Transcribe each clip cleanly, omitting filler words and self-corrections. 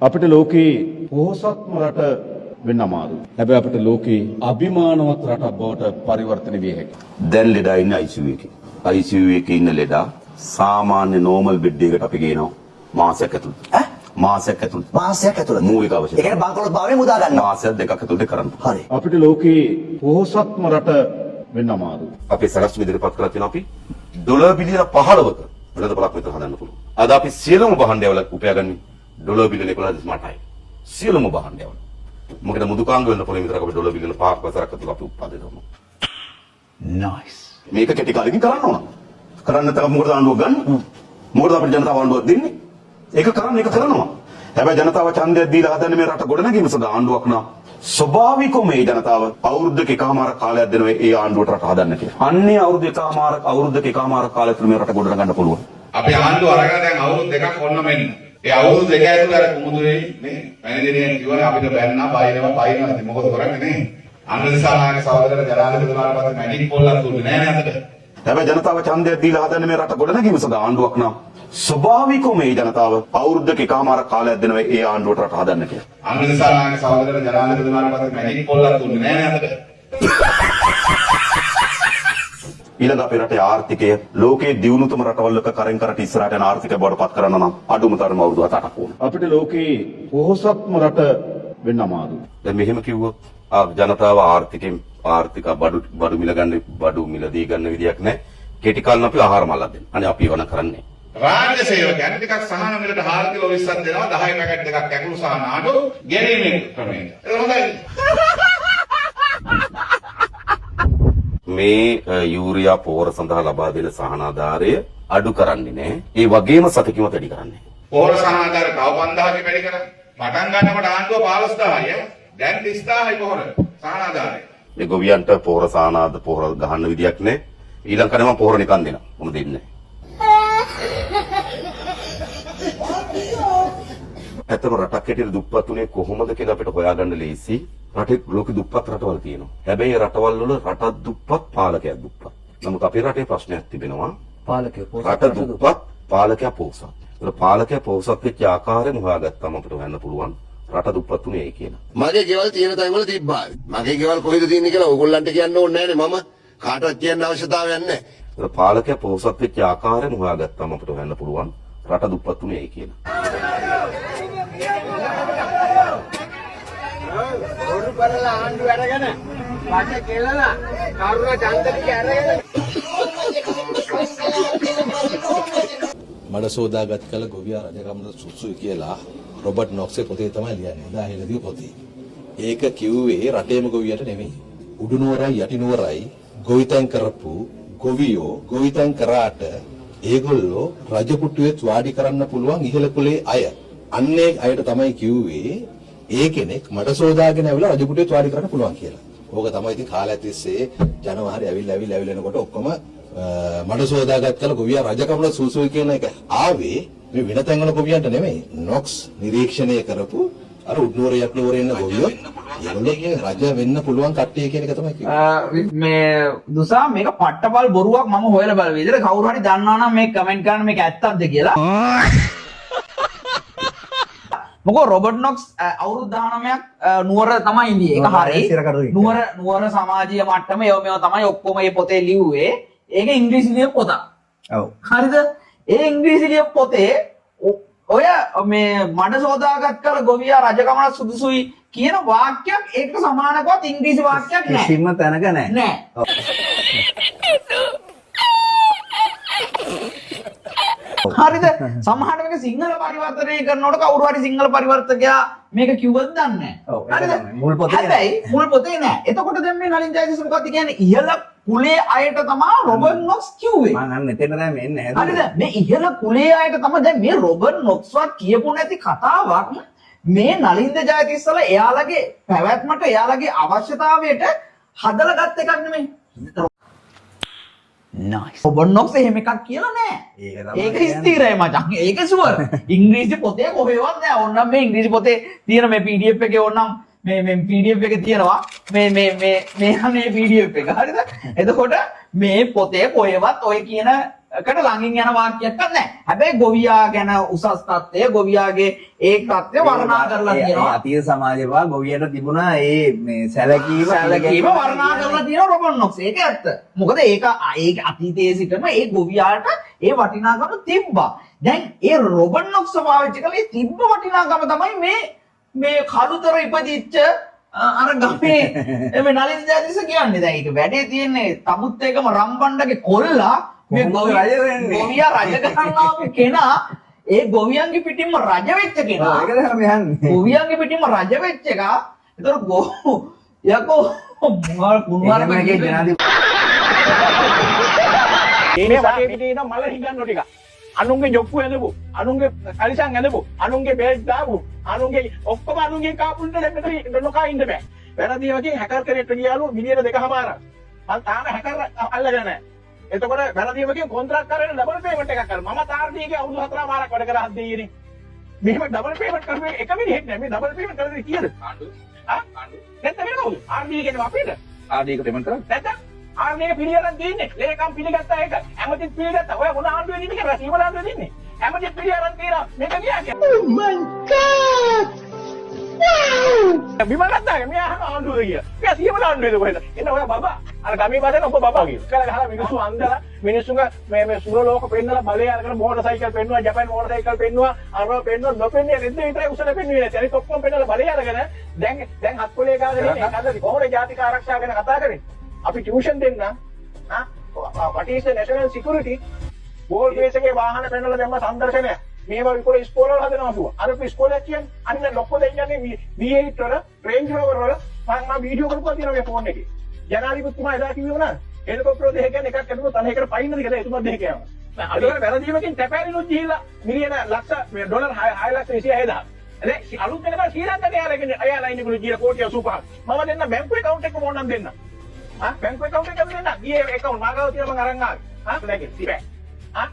අපිට ලෝකේ පොහොසත්ම රට වෙන්න අමාරුයි. හැබැයි අපිට ලෝකේ අභිමානවත් රටක් බවට පරිවර්තන විය හැකියි. දැන් ලෙඩා ඉන්නේ ICU එකේ. ICU එකේ ඉන්න ලෙඩා සාමාන්‍ය නෝමල් බෙඩ් එකකට අපි ගේනවා මාසයක් ඇතුළත. ඈ? මාසයක් ඇතුළත. මාසයක් ඇතුළත. මූලික අවශ්‍යතා. ඒ කියන්නේ බංකොලොත් භාවය මුදා ගන්නවා. මාසයක් දෙකක් ඇතුළත කරන්න. හරි. අපිට ලෝකේ පොහොසත්ම රට වෙන්න අමාරුයි. අපේ සලස්ම ඉදිරිපත් කරලා තියෙනවා අපි ඩොලර් බිලියන 15ක වෙළඳපොළක් විතර හදන්න පුළුවන්. අද අපි සියලුම භාණ්ඩවල උපයාගන්නේ ඩොලර් බිලියන 11.8යි. සියලුම භාණ්ඩවල. මොකද මුදුකාංග වෙළඳපොළේ විතරක් අපි ඩොලර් බිලියන 5ක් වසරක් ඇතුළත අපි උත්පාදනය කරනවා. නයිස්. මේක කෙටි කාලෙකින් කරන්න ඕන. කරන්න නැත්නම් මොකටද ආණ්ඩුවක් ගන්න? මොකටද අපිට ජනතාව ආණ්ඩුවක් දෙන්නේ? ඒක කරන්න ඒක කරනවා. හැබැයි ජනතාව ඡන්දයක් දීලා හදන්නේ මේ රට ගොඩනැගීම සඳහා ආණ්ඩුවක් නම් ස්වභාවිකවම මේ ජනතාව අවුරුද්දක එකමාර කාලයක් දෙනවා ඒ ආණ්ඩුවට රට හදන්න කියලා. අන්නේ අවුරුදු එකමාරක් අවුරුද්දක එකමාර කාලය තුළ මේ රට ගොඩනගන්න පුළුවන්. අපි ආණ්ඩුව අරගෙන දැන් අවුරුදු දෙකක් ඔන්න මෙන්න. ඒ අවුරුදු දෙක ඇතුළත අර කුමුදුවේ නේ මැනේජරියන් කිව්වනේ අපිට බැන්නා බයිනවා පයින්නවා ඉතින් මොකද කරන්නේ නේ? අනුර දිසානායක සහෝදර ජනාධිපතිතුමාට පස්සේ මැජික් පොල්ලක් දුන්නේ නෑ නේ අපිට. හැබැයි ජනතාව ඡන්දයක් දීලා හදන්නේ මේ රට ගොඩනැගීම සඳහා ආණ්ඩුවක් නම් ස්වභාවිකවම මේ ජනතාව අවුරුද්දක එකමාර කාලයක් දෙනවා ඒ ආණ්ඩුවට රට හදන්න කියලා. අනුර දිසානායක සහෝදර ජනාධිපතිතුමාට පස්සේ මැජික් පොල්ලක් දුන්නේ නෑ නේ අපිට. ඊළඟ අපේ රටේ ආර්ථිකය ලෝකයේ දියුණුතම රටවල් එක්ක කරෙන් කරට ඉස්සරහට යන ආර්ථිකය බවට පත් කරන්න නම් අඩුම තරමේ අවුරුදු 7-8ක් ඕන. අපිට ලෝකේ පොහොසත්ම රට වෙන්න අමාරුයි. දැන් මෙහෙම කිව්වොත් ආ ජනතාව ආර්ථිකයෙන් ආර්ථික බඩු බඩු මිල ගන්න බඩු මිල දී ගන්න විදියක් නැහැ. කෙටි කාලෙන අපි ආහාර මල්ලක් දෙන්න. අනේ අපි ඒව නම් කරන්නේ නැහැ. රාජ්‍ය සේවකයන් ටිකක් සහන මිලට හාල් කිලෝ 20ක් දෙනවා 10 පැකට් එකක් ඇකුළු සහ නාඩු ගෙනීමේ ක්‍රමයට. ඒක හොඳයි. මේ යූරියා පෝර සඳහා ලබා දෙන සහනාධාරය අඩු කරන්නේ නැහැ. ඒ වගේම සතකින්වත් වැඩි කරන්නේ නැහැ. පොහොර සහනාධාර තව 5000 වැඩි කරා. පටන් ගන්නකොට ආණ්ඩුව 15000යි ඈ. දැන් 30000යි පොහොර සහනාධාරය. මේ ගොවියන්ට පොහොර සහනාද පොහොර ගහන්න විදියක් නැහැ. ඊළඟ කනේ මම පොහොර නිකන් දෙනවා. මොන දෙන්නේ නැහැ. ඇත්තම රටක් හැටියට දුප්පත් උනේ කොහොමද කියලා අපිට හොයාගන්න ලේසි. රටේ ලෝකෙ දුප්පත් රටවල් තියෙනවා. හැබැයි ඒ රටවල් වල රටක් දුප්පත් පාලකයක් දුප්පත්. නමුත් අපේ රටේ ප්‍රශ්නයක් තිබෙනවා. පාලකයෝ පොහොසත් රට දුප්පත් පාලකයා පොහොසත්. ඒතර පාලකයා පොහොසත් වෙච්ච ආකාරයම හොයාගත්තාම අපිට හොයන්න පුළුවන් රට දුප්පත් උනේ ඇයි කියලා. මගේ ගෙවල් තියෙන තැන්වල තිබ්බා. මගේ ගෙවල් කොහෙද තියෙන්නේ කියලා ඕගොල්ලන්ට කියන්න ඕනේ නෑනේ මම. කාටවත් කියන්න අවශ්‍යතාවයක් නෑ. ඒතර පාලකයා පොහොසත් වෙච්ච ආකාරයම හොයාගත්තාම අපිට හොයන්න පුළුවන් රට දුප්පත් උනේ ඇයි කියලා. බොරු කරලා ආණ්ඩු අරගෙන පට කෙලලා කරුණ ඡන්ද ටික අරගෙන මඩ සෝදාගත් කළ ගොවියා රජකමට සුසුයි කියලා රොබර්ට් නොක්ස්ගේ පොතේ තමයි ලියන්නේ. එදා හෙළදිව පොතේ. ඒක කිව්වේ රටේම ගොවියට නෙමෙයි. උඩු නුවරයි යටි නුවරයි ගොවිතැන් කරපු ගොවියෝ ගොවිතැන් කරාට ඒගොල්ලෝ රජ පුටුවෙත් වාඩි කරන්න පුළුවන් ඉහළ කුලේ අය. අන්න ඒ අයට තමයි කිව්වේ ඒ කෙනෙක් මඩ සෝදාගෙන ඇවිල්ලා රජ පුටුවෙත් වාඩි කරන්න පුළුවන් කියලා. ඕක තමයි ඉතින් කාලයක් තිස්සේ ජනවාරි ඇවිල්ලා ඇවිල්ලා ඇවිල්ලා එනකොට ඔක්කොම මඩ සෝදාගත් කළ ගොවියා රජකමට සූසුයි කියන එක ආවේ මේ වෙන තැන්වල ගොවියන්ට නෙමෙයි. නොක්ස් නිරීක්ෂණය කරපු අර උඩුනුවර යටනුවර ඉන්න ගොවියෝ ඒගොල්ලෝ මේ රජ වෙන්න පුළුවන් කට්ටිය කියන එක තමයි කිව්වේ. මේ දුසා මේක පට්ටපල් බොරුවක් මම හොයලා බලුවා. ඉතින් කවුරු හරි දන්නවා නම් මේක කමෙන්ට් කරන්න මේක ඇත්තක්ද කියලා. මොකෝ රොබර්ට් නොක්ස් අවුරුදු 19ක් නුවර තමයි ඉඳියේ. ඒක හරි. නුවර නුවර සමාජීය මට්ටම ඒව මේව තමයි ඔක්කොම මේ පොතේ ලිව්වේ. ඒක ඉංග්‍රීසි ලියපු පොතක්. ඔව්. හරිද? ඒ ඉංග්‍රීසි ලියපු පොතේ ඔය මේ මඩ සෝදාගත් කළ ගොවියා රජකමට සුදුසුයි කියන වාක්‍යයක් ඒකට සමානකවත් ඉංග්‍රීසි වාක්‍යයක් නෑ. කිසිම තැනක නෑ. නෑ. හරිද? සමහරට මේක සිංහල පරිවර්තනය කරනකොට කවුරු හරි සිංහල පරිවර්තකයා මේක කිව්වද දන්නේ ඔව්, නෑ. ඒක හරිද? තමයි. මුල් පොතේ නෑ. හැබැයි මුල් පොතේ නෑ. එතකොට දැන් මේ නලින් ජයසිංහ මොකක්ද කියන්නේ? ඉහළ කුලයේ අයට තමා රොබර්ට් නොක්ස් කිව්වේ. මං අන්න එතන තමයි මේ එන්නේ හැදුවේ. හරිද? මේ ඉහළ කුලයේ අයට තමයි දැන් මේ රොබර්ට් නොක්ස්වත් කියපු නැති කතාවක් මේ නලින්ද ජයතිස්සල එයාලගේ පැවැත්මට එයාලගේ අවශ්‍යතාවයට හදලා ගත් එකක් නෙමෙයි. නයිස්. රොබර්ට් නොක්ස් එහෙම එකක් කියලා නෑ. ඒක තමයි ඒක කියන්නේ. ස්ථිරයි මචං. ඒක ෂුවර්. ඉංග්‍රීසි පොතේ කොහෙවත් නෑ. ඕන්නම් මේ ඉංග්‍රීසි පොතේ තියෙන මේ PDF එකේ ඕන්නම් මේ මේ PDF එකේ තියෙනවා මේ මේ මේ මේ මේ PDF එක. හරිද? එතකොට මේ පොතේ කොහෙවත් ඔය කියන කට ළඟින් යන වාක්‍යයක්වත් නැහැ. හැබැයි ගොවියා ගැන උසස් තත්ත්වය, ගොවියාගේ ඒ තත්ත්වය වර්ණනා කරලා තියෙනවා. අතීත සමාජේ පවා ගොවියට තිබුණා ඒ මේ සැලකීම සැලකීම වර්ණනා කරලා තියෙනවා රොබන් නොක්ස්. ඒක ඇත්ත. මොකද ඒක ඒක අතීතයේ සිටම ඒ ගොවියාට ඒ වටිනාකම තිබ්බා. දැන් ඒ රොබන් නොක්ස් පාවිච්චි කළේ ඒ තිබ්බ වටිනාකම තමයි මේ මේ කළුතර ඉපදිච්ච අර ගමේ මේ නලින් ජයතිස්ස කියන්නේ. දැන් ඒක වැඩේ තියෙන්නේ තමුත් ඒකම රම්බණ්ඩගේ කොල්ලා මේ කොහොමද රජ වෙන්නේ? ගොවියා රජ කරන්න ආපු කෙනා ඒ ගොවියන්ගේ පිටින්ම රජ වෙච්ච කෙනා ඒක තමයි යන්නේ. ගොවියන්ගේ පිටින්ම රජ වෙච්ච එක. ඒතර ගෝ යකෝ මුහල් කුණුවර එහෙම එකේ ජනාධිපති මේ වටේ පිටේ ඉන්න මල හිඟන්නෝ ටික. අනුන්ගේ ජොප්පු ඇඳපු, අනුන්ගේ කලිසම් ඇඳපු, අනුන්ගේ බෙල්ට් දාපු, අනුන්ගේ ඔක්කොම අනුන්ගේ කාපුන්ට දැන් මෙතන නොකා ඉන්න බෑ. වැරදි වගේ හැකර් කෙනෙක්ට ගියාලු මිලියන 2.5ක්. මං තාම හැකර් අල්ලගෙන නැහැ. එතකොට වැරදි වගේ කොන්ත්‍රාත් කරගෙන ඩබල් පේමන්ට් එකක් කරා. මම තාර්ටි එකේ අවුරුදු 4.5ක් වැඩ කරා හත් දෙයියනේ. මෙහෙම ඩබල් පේමන්ට් කරපු එක මිනිහෙක් නෑ. මේ ඩබල් පේමන්ට් කරලා කීයද? ආණ්ඩු. ආ? ආණ්ඩු. නැත්නම් වෙන කවුද? ආර්ඩි එකේ අපේද? ආර්ඩි එක පේමන්ට් කරා. නැත්නම් ආර්ඩි එක පිළිඅරන් තියෙන්නේ. ලේකම් පිළිගත්තා ඒක. ඇමතිත් පිළිගත්තා. ඔය මොන ආණ්ඩුවේ ඉන්නේ කියලා සීමල ආණ්ඩුවේ ඉන්නේ. ඇමතිත් පිළිඅරන් තියෙනවා. මේක ගියා කියලා. Oh my god. බිම ගත්තා මෙයා අහන ආණ්ඩුවද කියලා. මෙයා සීමල ආණ්ඩුවේද කොහෙද? එන්න ඔය බබා. අර ගමේ පාසෙන් ඔබ බබා කියලා. කල ගහලා මිනිස්සු අන්දලා මිනිස්සුන්ගේ මේ මේ සුර ලෝක පෙන්නලා බලය අරගෙන මෝටර් සයිකල් පෙන්නුවා, ජපාන් මෝටර් සයිකල් පෙන්නුවා, අරව පෙන්නුවා, නොපෙන්නේ රෙද්ද විතරයි උසල පෙන්නුවේ නැති. අනිත් ඔක්කොම පෙන්නලා බලය අරගෙන දැන් දැන් හත් පොලේ ගාගෙන ඉන්නේ. ඒක අද කොහොමද ජාතික ආරක්ෂාව ගැන කතා කරන්නේ? අපි ටියුෂන් දෙන්න ආ what is the national security? Ball base එකේ වාහන පෙන්නලා දැම්ම සංදර්ශනය. මේවා විකුණ ඉස්කෝල වල හදනවා කිව්වා. අර ඉස්කෝලයක් කියන්නේ අන්න ලොක්කො දෙන්නේ V8 වල Range Rover වල මං මං වීඩියෝ කරපුවා තියෙනවා මේ ෆෝන් එකේ. ජනාධිපතිතුමා එදා කිව්වේ මොනවාද? හෙලිකොප්ටර් දෙක කියන්නේ එකක් ඇදුණොත් අනේකට පයින්නද කියලා එතුමා දෙක යනවා. අර වැරදීමකින් තැපෑලිනුත් ගිහිල්ලා මිලියන ලක්ෂ මේ ඩොලර් 6 ලක්ෂ 26000. දැන් අලුත් වෙනකන් ශ්‍රී ලංකාවට එයාලගෙන එයාලයින් එකලු ගිහලා කෝටි 85ක්. මම දෙන්න බැංකුවේ ඇකවුන්ට් එක ඕනනම් දෙන්න. ආ බැංකුවේ ඇකවුන්ට් එක දෙන්න. ගියේ ඇකවුන්ට් මා ගාව තියෙන මං අරන් ආවේ. ආ දැන් බෑ. ආ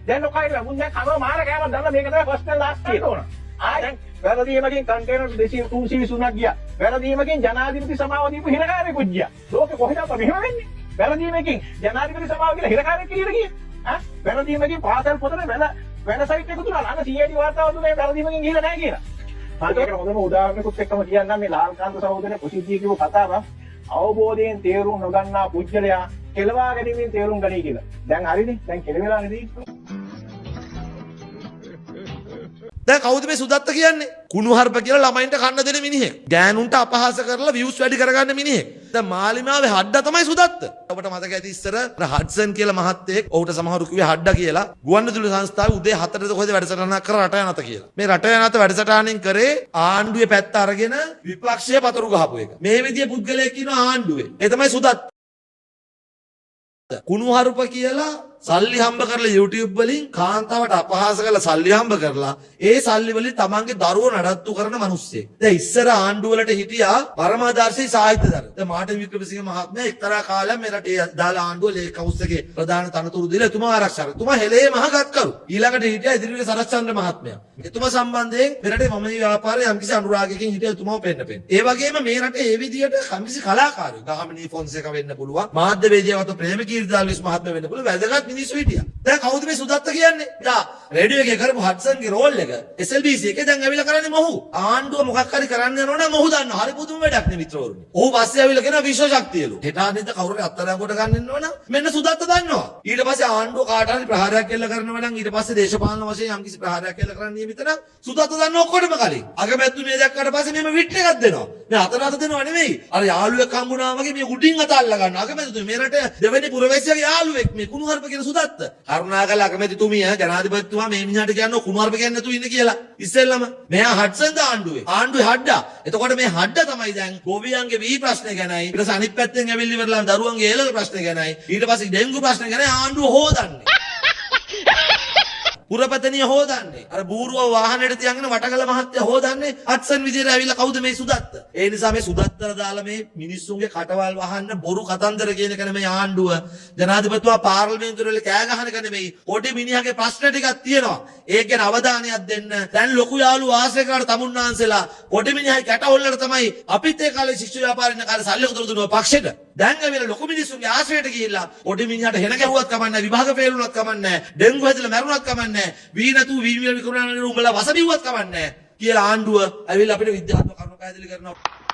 දැන් නොකයිලා මුන් දැන් කනවා මාර කෑමක් දන්න මේක තමයි ෆස්ට් ඇන්ඩ් ලාස්ට් කියලා ඕන. ආ දැන් වැරදීමකින් කන්ටේනර් 200 323ක් ගියා. වැරදීමකින් ජනාධිපති සමාව දීපු හිරකාරයෙකුත් ගියා. ලෝකෙ කොහෙද අප්පා මෙහෙම වෙන්නේ? වැරදීමකින් ජනාධිපති සමාව කියලා හිරකාරයෙක් කියලා ගියේ. ආ වැරදීමකින් පාසල් පොතේ වෙන වෙන සයිට් එක දුන්නා. අන්න CID වාර්තාව දුන්නා මේ වැරදීමකින් ගිහිල්ලා නැහැ කියලා. මම ඒකට හොඳම උදාහරණයකුත් එක්කම කියන්නම් මේ ලාල්කාන්ත සහෝදරය ප්‍රසිද්ධිය කිව්ව කතාවක්. අවබෝධයෙන් තේරුම් නොගන්නා පුජ්‍යලයා කෙලවා ගැනීමෙන් තේරුම් ගනී කියලා. දැන් හරිනේ. දැන් කෙලවෙලානේ තියෙන්නේ. දැන් කවුද මේ සුදත්ත කියන්නේ? කුණුහරුප කියලා ළමයින්ට කන්න දෙන මිනිහෙක්. ගෑනුන්ට අපහාස කරලා වීව්ස් වැඩි කරගන්න මිනිහෙක්. දැන් මාලිමාවේ හඩ්ඩා තමයි සුදත්ත. ඔබට මතක ඇති ඉස්සර අර හඩ්සන් කියලා මහත්තයෙක්, ඔහුට සමහරු කිව්වේ හඩ්ඩා කියලා. ගුවන්විදුලි සංස්ථාවේ උදේ 4ට කොහෙද වැඩසටහනක් කරා රට යනත කියලා. මේ රට යනත වැඩසටහනෙන් කරේ ආණ්ඩුවේ පැත්ත අරගෙන විපක්ෂය පතුරු ගහපු එක. මේ විදිය පුද්ගලයෙක් ඉන්නවා ආණ්ඩුවේ. ඒ තමයි සුදත්ත. කුණුහරුප කියලා සල්ලි හම්බ කරලා YouTube වලින් කාන්තාවට අපහාස කරලා සල්ලි හම්බ කරලා ඒ සල්ලි වලින් තමන්ගේ දරුවෝ නඩත්තු කරන මිනිස්සෙක්. දැන් ඉස්සර ආණ්ඩුව වලට හිටියා පරමාදර්ශී සාහිත්‍යදර. දැන් මාර්ටින් වික්‍රමසිංහ මහත්මයා එක්තරා කාලයක් මේ රටේ අදාළ ආණ්ඩුව ලේක් හවුස් එකේ ප්‍රධාන තනතුරු දීලා එතුමා ආරක්ෂා කරා. එතුමා හෙලේ මහගත්කරු. ඊළඟට හිටියා ඉදිරිවිල සරච්චන්ද්‍ර මහත්මයා. එතුමා සම්බන්ධයෙන් මේ රටේ මම මේ ව්‍යාපාරයේ යම්කිසි අනුරාගයකින් හිටියා එතුමාව පෙන්න පෙන්න. ඒ වගේම මේ රටේ ඒ විදියට යම්කිසි කලාකාරයෝ ගාමිණී ෆොන්සේකා වෙන්න පුළුවන්, මාධ්‍යවේදියා ප්‍රේමකීර්ති දාල්විස් මහත්මයා වෙන්න පුළුවන්, වැදගත් මිනිස්සු හිටියා. දැන් කවුද මේ සුදත්ත කියන්නේ? දා රේඩියෝ එකේ කරපු හඩ්සන්ගේ රෝල් එක SLBC එකේ දැන් ඇවිල්ලා කරන්නේ මොහු. ආණ්ඩුව මොකක් හරි කරන්න යනවා නම් මොහු දන්නවා. හරි පුදුම වැඩක් නේ මිත්‍රවරුනි. ඔහු පස්සේ ඇවිල්ලා කියනවා විශ්ව ශක්තියලු. හෙට අනිද්දා කවුරු හරි අත්අඩංගුවට ගන්න ඉන්නවා නම් මෙන්න සුදත්ත දන්නවා. ඊට පස්සේ ආණ්ඩුව කාට හරි ප්‍රහාරයක් එල්ල කරනවා නම් ඊට පස්සේ දේශපාලන වශයෙන් යම්කිසි ප්‍රහාරයක් එල්ල කරන්න නියමිත නම් සුදත්ත දන්නවා ඔක්කොටම කලින්. අගමැතිතුමිය දැක්කට පස්සේ මෙහෙම විට් එකක් දෙනවා. මේ අතට අත දෙනව නෙමෙයි. අර යාළුවෙක් හම්බුනා වගේ මේ උඩින් අත අල්ල ගන්නවා. අගමැතිතුමිය මේ රටේ දෙවෙනි පුරවැසියාගේ යාළුවෙක් මේ කුණුහරුප කියන සුදත්ත. කරුණාකරලා අගමැතිතුමිය ජනාධිපතිතුමා මේ මිනිහාට කියන්න කුණුහරුප කියන්නේ නැතුව ඉන්න කියලා. ඉස්සෙල්ලම මෙයා හඩ්සන්ද ආණ්ඩුවේ. ආණ්ඩුවේ හඩ්ඩා. එතකොට මේ හඩ්ඩා තමයි දැන් ගොවියන්ගේ වී ප්‍රශ්නේ ගැනයි ඊට පස්සේ අනිත් පැත්තෙන් ඇවිල්ලි ඉවරලා දරුවන්ගේ ඒලක ප්‍රශ්නේ ගැනයි ඊට පස්සේ ඩෙන්ගු ප්‍රශ්න ගැනයි ආණ්ඩුව හොදන්නේ. පුරපතනිය හොදන්නේ. අර බූරුව වාහනේට තියන්ගෙන වටකල මහත්තයා හොදන්නේ හඩ්සන් විදියට ඇවිල්ලා කවුද මේ සුදත්ත? ඒ නිසා මේ සුදත්තර දාලා මේ මිනිස්සුන්ගේ කටවල් වහන්න බොරු කතන්දර කියන එක නෙමෙයි ආණ්ඩුව. ජනාධිපතිතුමා පාර්ලිමේන්තුව වල කෑ ගහන එක නෙමෙයි. පොඩි මිනිහාගේ ප්‍රශ්න ටිකක් තියෙනවා. ඒක ගැන අවධානයක් දෙන්න. දැන් ලොකු යාළු ආශ්‍රය කරලා තමුන්නාන්සලා පොඩි මිනිහයි කැට හොල්ලට තමයි අපිත් ඒ කාලේ ශිෂ්‍ය ව්‍යාපාරේ ඉන්න කාලේ සල්ලි උතුරු දුන්නා පක්ෂෙට. දැන් ඇවිල්ලා ලොකු මිනිස්සුන්ගේ ආශ්‍රයයට ගිහිල්ලා පොඩි මිනිහාට හෙන ගැහුවත් කමක් නැහැ, විභාග ෆේල් වුණත් කමක් නැහැ, ඩෙන්ගු හැදිලා මැරුණත් කමක් නැහැ, වී නැතුව වී මිල විකුණන උඹලා වස බිව්වත් කමක් නැහැ කියලා ආණ්ඩුව ඇවිල්ලා අපිට විද්‍යාත්මක කරුණු පැහැදිලි කරනවා.